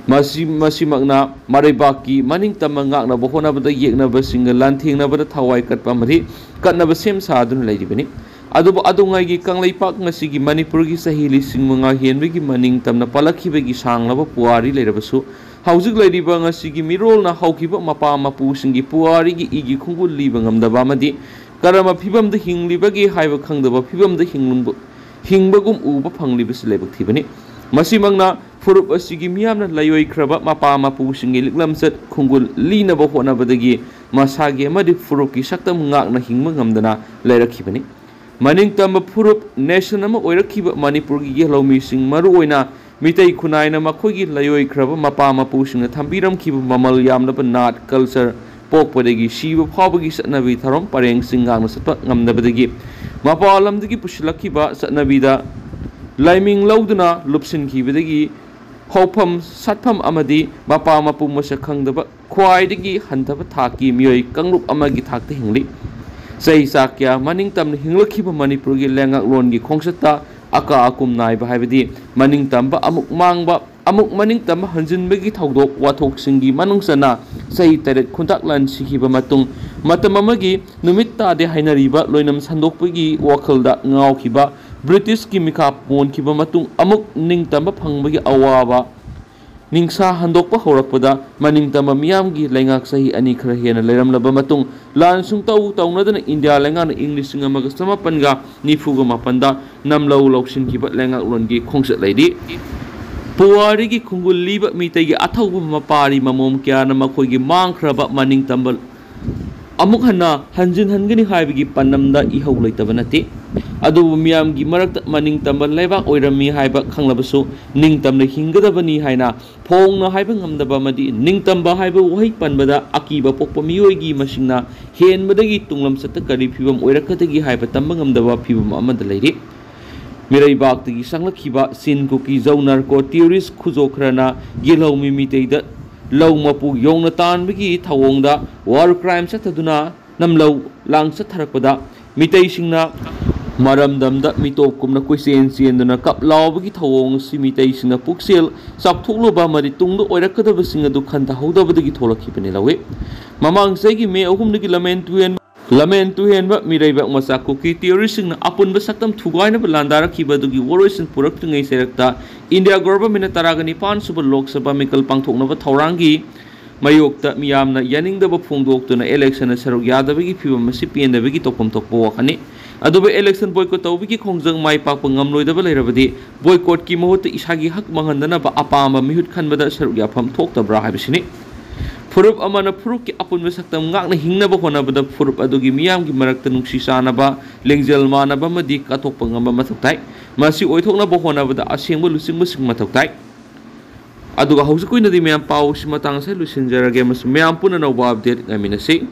ꯃꯁꯤ, ꯃꯁꯤꯃꯛꯅ ꯃꯔꯩꯕꯥꯛꯀꯤ ꯃꯅꯤꯡꯇꯝꯕ ꯉꯥꯛꯅꯕ ꯍꯣꯠꯅꯕꯗ ꯌꯦꯛꯅꯕꯁꯤꯡꯒ ꯂꯥꯟꯊꯦꯡꯅꯕꯗ ꯊꯋꯥꯏ ꯀꯠꯄ ꯑꯃꯗꯤ ꯀꯠꯅꯕ ꯁꯦꯝ ꯁꯥꯗꯨꯅ ꯂꯩꯔꯤꯕꯅꯤ꯫ ꯑꯗꯨꯕꯨ ꯑꯗꯨꯉꯩꯒꯤ ꯀꯪꯂꯩꯄꯥꯛ ꯉꯁꯤꯒꯤ ꯃꯅꯤꯄꯨꯔꯒꯤ ꯆꯍꯤ ꯂꯤꯁꯤꯡ ꯃꯉꯥ ꯍꯦꯟꯕꯒꯤ ꯃꯅꯤꯡ ꯇꯝꯅ ꯄꯥꯜꯂꯛꯈꯤꯕꯒꯤ ꯁꯥꯡꯂꯕ ꯄꯨꯋꯥꯔꯤ ꯂꯩꯔꯕꯁꯨ, ꯍꯧꯖꯤꯛ ꯂꯩꯔꯤꯕ ꯉꯁꯤꯒꯤ ꯃꯤꯔꯣꯜꯅ ꯍꯧꯈꯤꯕ ꯃꯄꯥ ꯃꯄꯨꯁꯤꯡꯒꯤ ꯄꯨꯋꯥꯔꯤꯒꯤ ꯏꯒꯤ ꯈꯣꯡꯒꯨꯜ ꯂꯤꯕ ꯉꯝꯗꯕ ꯑꯃꯗꯤ ꯀꯔꯝꯕ ꯐꯤꯕꯝꯗ ꯍꯤꯡꯂꯤꯕꯒꯦ ꯍꯥꯏꯕ ꯈꯪꯗꯕ ꯐꯤꯕꯝꯗ ꯍꯤꯡꯂꯝꯕ-, ꯍꯤꯡꯕꯒꯨꯝ ꯎꯕ ꯐꯪꯂꯤꯕꯁꯤ ꯂꯥꯏꯕꯛ ꯊꯤꯕꯅꯤ꯫ ꯃꯁꯤꯃꯛꯅ ꯐꯨꯔꯨꯞ ꯑꯁꯤꯒꯤ ꯃꯤꯌꯥꯝꯅ ꯂꯥꯏꯑꯣꯏꯈ꯭ꯔꯕ ꯃꯄꯥ ꯃꯄꯨꯁꯤꯡꯒꯤ ꯂꯤꯛꯂꯝꯆꯠ ꯈꯣꯡꯒꯨꯜ ꯂꯤꯅꯕ ꯍꯣꯠꯅꯕꯗꯒꯤ ꯃꯁꯥꯒꯤ ꯑꯃꯗꯤ ꯐꯨꯔꯨꯞꯀꯤ ꯁꯛꯇꯝ ꯉꯥꯛꯅ ꯍꯤꯡꯕ ꯉꯝꯗꯅ ꯂꯩꯔꯛꯈꯤꯕꯅꯤ꯫ ꯃꯅꯤꯡꯇꯝꯕ ꯐꯨꯔꯨꯞ ꯅꯦꯁꯟ ꯑꯃ ꯑꯣꯏꯔꯛꯈꯤꯕ ꯃꯅꯤꯄꯨꯔꯒꯤ ꯌꯦꯜꯍꯧꯃꯤꯁꯤꯡ, ꯃꯔꯨꯑꯣꯏꯅ ꯃꯤꯇꯩ ꯈꯨꯟꯅꯥꯏꯅ ꯃꯈꯣꯏꯒꯤ ꯂꯥꯏꯑꯣꯏꯈ꯭ꯔꯕ ꯃꯄꯥ ꯃꯄꯨꯁꯤꯡꯅ ꯊꯝꯕꯤꯔꯝꯈꯤꯕ ꯃꯃꯜ ꯌꯥꯝꯂꯕ ꯅꯥꯠ, ꯀꯜꯆꯔ, ꯄꯣꯛꯄꯗꯒꯤ ꯁꯤꯕ ꯐꯥꯎꯕꯒꯤ ꯆꯠꯅꯕꯤ ꯊꯧꯔꯝ ꯄꯔꯦꯡꯁꯤꯡ ꯉꯥꯛꯅ ꯆꯠꯄ ꯉꯝꯗꯕꯗꯒꯤ ꯃꯄꯥꯟ ꯂꯝꯗꯒꯤ ꯄꯨꯁꯤꯜꯂꯛꯈꯤꯕ ꯆꯠꯅꯕꯤꯗ ꯂꯥꯏꯃꯤꯡ ꯂꯧꯗꯨꯅ ꯂꯨꯞꯁꯤꯟꯈꯤꯕꯗꯒꯤ ꯍꯧꯐꯝ ꯁꯥꯠꯐꯝ ꯑꯃꯗꯤ ꯃꯄꯥ ꯃꯄꯨ ꯃꯁꯛ ꯈꯪꯗꯕ ꯈ꯭ꯋꯥꯏꯗꯒꯤ ꯍꯟꯊꯕ ꯊꯥꯛꯀꯤ ꯃꯤꯑꯣꯏ ꯀꯥꯡꯂꯨꯞ ꯑꯃꯒꯤ ꯊꯥꯛꯇ ꯍꯤꯡꯂꯤ꯫ ꯆꯍꯤ ꯆꯥ ꯀꯌꯥ ꯃꯅꯤꯡ ꯇꯝꯅ ꯍꯤꯡꯂꯛꯈꯤꯕ ꯃꯅꯤꯄꯨꯔꯒꯤ ꯂꯩꯉꯥꯛꯂꯣꯟꯒꯤ ꯈꯣꯡꯆꯠꯇ ꯑꯀꯥ ꯑꯀꯨꯝ ꯅꯥꯏꯕ ꯍꯥꯏꯕꯗꯤ ꯃꯅꯤꯡ ꯇꯝꯕ ꯑꯃꯨꯛ ꯃꯥꯡꯕ, ꯑꯃꯨꯛ ꯃꯅꯤꯡ ꯇꯝꯕ ꯍꯟꯖꯤꯟꯕꯒꯤ ꯊꯧꯗꯣꯛ ꯋꯥꯊꯣꯛꯁꯤꯡꯒꯤ ꯃꯅꯨꯡ ꯆꯟꯅ ꯆꯍꯤ ꯇꯔꯦꯠ ꯈꯨꯟꯇꯥꯛ ꯂꯥꯟ ꯁꯤꯈꯤꯕ ꯃꯇꯨꯡ, ꯃꯇꯝ ꯑꯃꯒꯤ ꯅꯨꯃꯤꯠ ꯇꯥꯗꯦ ꯍꯥꯏꯅꯔꯤꯕ ꯂꯣꯏꯅꯝ ꯁꯟꯗꯣꯛꯄꯒꯤ ꯋꯥꯈꯜꯗ ꯉꯥꯎꯈꯤꯕ ꯕ꯭ꯔꯤꯇꯤꯁꯀꯤ ꯃꯤꯈꯥ ꯄꯣꯟꯈꯤꯕ ꯃꯇꯨꯡ ꯑꯃꯨꯛ ꯅꯤꯡꯇꯝꯕ ꯐꯪꯕꯒꯤ ꯑꯋꯥꯕ ꯅꯤꯡꯁꯥ ꯍꯟꯗꯣꯛꯄ ꯍꯧꯔꯛꯄꯗ, ꯃꯅꯤꯡꯇꯝꯕ ꯃꯤꯌꯥꯝꯒꯤ ꯂꯩꯉꯥꯛ ꯆꯍꯤ ꯑꯅꯤ ꯈꯔ ꯍꯦꯟꯅ ꯂꯩꯔꯝꯂꯕ ꯃꯇꯨꯡ, ꯂꯥꯟ ꯁꯨꯡꯇꯧ ꯇꯧꯅꯗꯅ ꯏꯟꯗꯤꯌꯥ ꯂꯩꯉꯥꯛꯅ ꯏꯪ ꯂꯤꯁꯤꯡ ꯑꯃꯒ ꯆꯃꯥꯄꯟꯒ ꯅꯤꯐꯨꯒ ꯃꯥꯄꯟꯗ ꯅꯝꯂꯧ ꯂꯧꯁꯤꯟꯈꯤꯕ ꯂꯩꯉꯥꯛꯂꯣꯟꯒꯤ ꯈꯣꯡꯆꯠ ꯂꯩꯔꯤ꯫ ꯄꯨꯋꯥꯔꯤꯒꯤ ꯈꯣꯡꯒꯨꯜ ꯂꯤꯕ ꯃꯤꯇꯩꯒꯤ ꯑꯊꯧꯕ ꯃꯄꯥꯔꯤ ꯃꯃꯣꯝ ꯀꯌꯥꯅ ꯃꯈꯣꯏꯒꯤ ꯃꯥꯡꯈ꯭ꯔꯕ ꯃꯅꯤꯡꯇꯝꯕ ꯑꯃꯨꯛ ꯍꯟꯅ ꯍꯟꯖꯤꯟꯍꯟꯒꯅꯤ ꯍꯥꯏꯕꯒꯤ ꯄꯥꯟꯗꯝꯗ ꯏꯍꯧ ꯂꯩꯇꯕ ꯅꯠꯇꯦ꯫ ꯑꯗꯨꯕꯨ ꯃꯤꯌꯥꯝꯒꯤ ꯃꯔꯛꯇ ꯃꯅꯤꯡꯇꯝꯕ ꯂꯩꯕꯥꯛ ꯑꯣꯏꯔꯝꯃꯤ ꯍꯥꯏꯕ ꯈꯪꯂꯕꯁꯨ, ꯅꯤꯡꯇꯝꯅ ꯍꯤꯡꯒꯗꯕꯅꯤ ꯍꯥꯏꯅ ꯐꯣꯡꯅ ꯍꯥꯏꯕ ꯉꯝꯗꯕ ꯑꯃꯗꯤ ꯅꯤꯡꯇꯝꯕ ꯍꯥꯏꯕ ꯋꯥꯍꯩ ꯄꯟꯕꯗ ꯑꯀꯤꯕ ꯄꯣꯛꯄ ꯃꯤꯑꯣꯏꯒꯤ ꯃꯁꯤꯡꯅ ꯍꯦꯟꯕꯗꯒꯤ ꯇꯨꯡꯂꯝꯆꯠꯇ ꯀꯔꯤ ꯐꯤꯕꯝ ꯑꯣꯏꯔꯛꯀꯗꯒꯦ ꯍꯥꯏꯕ ꯇꯝꯕ ꯉꯝꯗꯕ ꯐꯤꯕꯝ ꯑꯃꯗ ꯂꯩꯔꯤ꯫ ꯃꯤꯔꯩꯕꯥꯛꯇꯒꯤ ꯆꯪꯂꯛꯈꯤꯕ ꯆꯤꯟ ꯀꯨꯀꯤ ꯖꯧ ꯅꯥꯔꯀꯣ ꯇꯦꯔꯣꯔꯤꯁ ꯈꯨꯖꯣ ꯈꯔꯅ ꯌꯦꯜꯍꯧꯃꯤ ꯃꯤꯇꯩꯗ ꯂꯧ ꯃꯄꯨ ꯌꯧꯅ ꯇꯥꯟꯕꯒꯤ ꯊꯧꯑꯣꯡꯗ ꯋꯥꯔ ꯀ꯭ꯔꯥꯏꯝ ꯆꯠꯊꯗꯨꯅ ꯅꯝꯂꯧ ꯂꯥꯡ ꯆꯠꯊꯔꯛꯄꯗ, ꯃꯤꯇꯩꯁꯤꯡꯅ ꯃꯔꯝꯗꯝꯗ ꯃꯤꯇꯣꯞ ꯀꯨꯝꯅ ꯀꯣꯏꯆꯦꯟ ꯆꯦꯟꯗꯨꯅ ꯀꯞ ꯂꯥꯎꯕꯒꯤ ꯊꯧꯑꯣꯡ ꯑꯁꯤ ꯃꯤꯇꯩꯁꯤꯡꯅ ꯄꯨꯛꯆꯦꯜ ꯆꯥꯎꯊꯣꯛꯂꯨꯕ ꯑꯃꯗꯤ ꯇꯨꯡꯗ ꯑꯣꯏꯔꯛꯀꯗꯕꯁꯤꯡ ꯑꯗꯨ ꯈꯟꯊꯍꯧꯗꯕꯗꯒꯤ ꯊꯣꯛꯂꯛꯈꯤꯕꯅꯤ ꯂꯧꯏ꯫ ꯃꯃꯥꯡ ꯆꯍꯤꯒꯤ ꯃꯦ ꯑꯍꯨꯝꯗꯒꯤ ꯂꯃꯦꯟ ꯇꯨꯍꯦꯟ ꯂꯃꯦꯟ ꯇꯨꯍꯦꯟꯕ ꯃꯤꯔꯩꯕꯥꯛ ꯃꯆꯥ ꯀꯨꯀꯤ ꯇꯦꯔꯣꯔꯤꯁꯁꯤꯡꯅ ꯑꯄꯨꯟꯕ ꯁꯛꯇꯝ ꯊꯨꯒꯥꯏꯅꯕ ꯂꯥꯟꯗꯥꯔꯛꯈꯤꯕ ꯑꯗꯨꯒꯤ ꯋꯥꯔꯣꯏꯁꯤꯟ ꯄꯨꯔꯛꯇ꯭ꯔꯤꯉꯩ ꯆꯩꯔꯛꯇ ꯏꯟꯗꯤꯌꯥ ꯒꯣꯚꯔꯟꯃꯦꯟꯠꯅ ꯇꯔꯥꯒ ꯅꯤꯄꯥꯟ ꯁꯨꯕ ꯂꯣꯛ ꯁꯚꯥ ꯃꯤꯈꯜ ꯄꯥꯡꯊꯣꯛꯅꯕ ꯊꯧꯔꯥꯡꯒꯤ ꯃꯥꯌꯣꯛꯇ ꯃꯤꯌꯥꯝꯅ ꯌꯥꯅꯤꯡꯗꯕ ꯐꯣꯡꯗꯣꯛꯇꯨꯅ ꯏꯂꯦꯛꯁꯟꯗ ꯁꯔꯨꯛ ꯌꯥꯗꯕꯒꯤ ꯐꯤꯚꯝ ꯑꯁꯤ ꯄꯦꯟꯗꯕꯒꯤ ꯇꯧꯐꯝ ꯊꯣꯛꯄ ꯋꯥꯈꯜꯅꯤ꯫ ꯑꯗꯨꯕꯨ ꯏꯂꯦꯛꯁꯟ ꯕꯣꯏꯀꯣꯠ ꯇꯧꯕꯒꯤ ꯈꯣꯡꯖꯪ ꯃꯥꯏ ꯄꯥꯛꯄ ꯉꯝꯂꯣꯏꯗꯕ ꯂꯩꯔꯕꯗꯤ ꯕꯣꯏꯀꯣꯠꯀꯤ ꯃꯍꯨꯠꯇ ꯏꯁꯥꯒꯤ ꯍꯛ ꯃꯥꯡꯍꯟꯗꯅꯕ ꯑꯄꯥꯝꯕ ꯃꯤꯍꯨꯠ ꯈꯟꯕꯗ ꯁꯔꯨꯛ ꯌꯥꯐꯝ ꯊꯣꯛꯇꯕ꯭ꯔꯥ ꯍꯥꯏꯕꯁꯤꯅꯤ꯫ ꯐꯨꯔꯨꯞ ꯑꯃꯅ ꯐꯨꯔꯨꯞꯀꯤ ꯑꯄꯨꯟꯕ ꯁꯛꯇꯝ ꯉꯥꯛꯅ ꯍꯤꯡꯅꯕ ꯍꯣꯠꯅꯕꯗ ꯐꯨꯔꯨꯞ ꯑꯗꯨꯒꯤ ꯃꯤꯌꯥꯝꯒꯤ ꯃꯔꯛꯇ ꯅꯨꯡꯁꯤ ꯆꯥꯟꯅꯕ, ꯂꯤꯡꯖꯦꯜ ꯃꯥꯟꯅꯕ ꯑꯃꯗꯤ ꯀꯠꯊꯣꯛꯄ ꯉꯝꯕ ꯃꯊꯧ ꯇꯥꯏ꯫ ꯃꯁꯤ ꯑꯣꯏꯊꯣꯛꯅꯕ ꯍꯣꯠꯅꯕꯗ ꯑꯁꯦꯡꯕ ꯂꯨꯆꯤꯡꯕꯁꯤꯡ ꯃꯊꯧ ꯇꯥꯏ꯫ ꯑꯗꯨꯒ ꯍꯧꯖꯤꯛꯀꯤ ꯑꯣꯏꯅꯗꯤ ꯃꯌꯥꯝ ꯄꯥꯎꯁꯤ ꯃꯇꯥꯡ ꯑꯁꯤꯗ ꯂꯣꯏꯁꯤꯟꯖꯔꯒꯦ ꯑꯃꯁꯨꯡ ꯃꯌꯥꯝ ꯄꯨꯟꯅ ꯑꯅꯧꯕ ꯑꯞꯗꯦꯠ ꯉꯥꯏꯃꯤꯟꯅꯁꯤ꯫